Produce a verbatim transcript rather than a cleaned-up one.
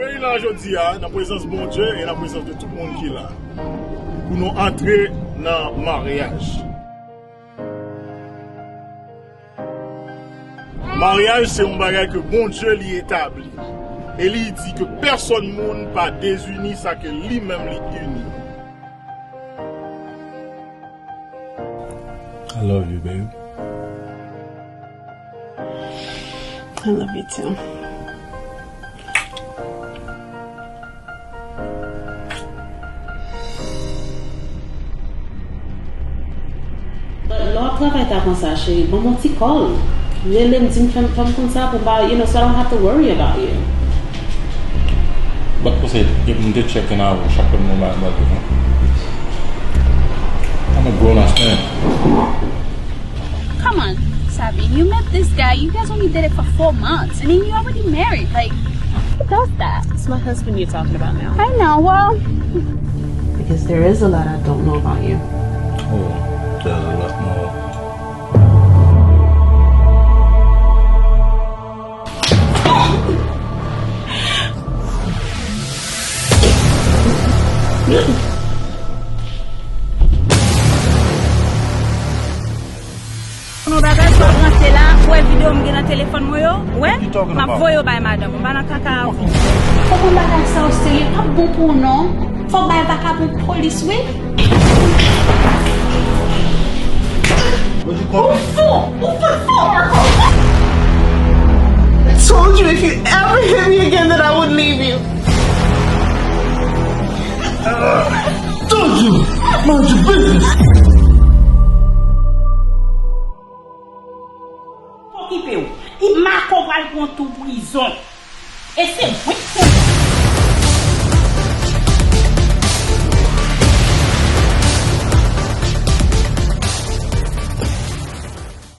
Mwen la jodi a, nan prezans Bondye e nan prezans de tout moun ki la, pou nou antre nan maryaj. Maryaj se yon bagay ke Bondye li etabli. E li di ke pèsòn moun pa dezini sa ke li menm li ini. I love you, baby. I love you too. But lè w ap travay ta konsa, cheri, ban m yon ti call. Rele m, di m, fè m, fè m konn sa pou m pa, you know, so I don't have to worry about you. But pou se, m te check in avè w, chak lè m mwen ba mwen non. I'm a grown ass man. Come on, Sabi, you met this guy, you guys only did it for four months, and then you already married. Like, who does that? It's my husband you're talking about now. I know, well, because there is a lot I don't know about you. Oh, there's a lot more. Konnen yon bagay, swa w ranse la, ou wè videyo m gen nan telefòn mwen yo, ou wè, m ap voye yo bay madanm ou, m pa nan kaka avè w. Fòk yon bagay sa yo serye, p ap bon pou ou non. Fòk bay vakabon polis, wi. Ou fou! Ou fout fou, Marco! I told you if you ever hit me again that I would leave you. Told you! Mind your business! Okipe w. Marco pral pran tou prizon. E se mwen ki konnen.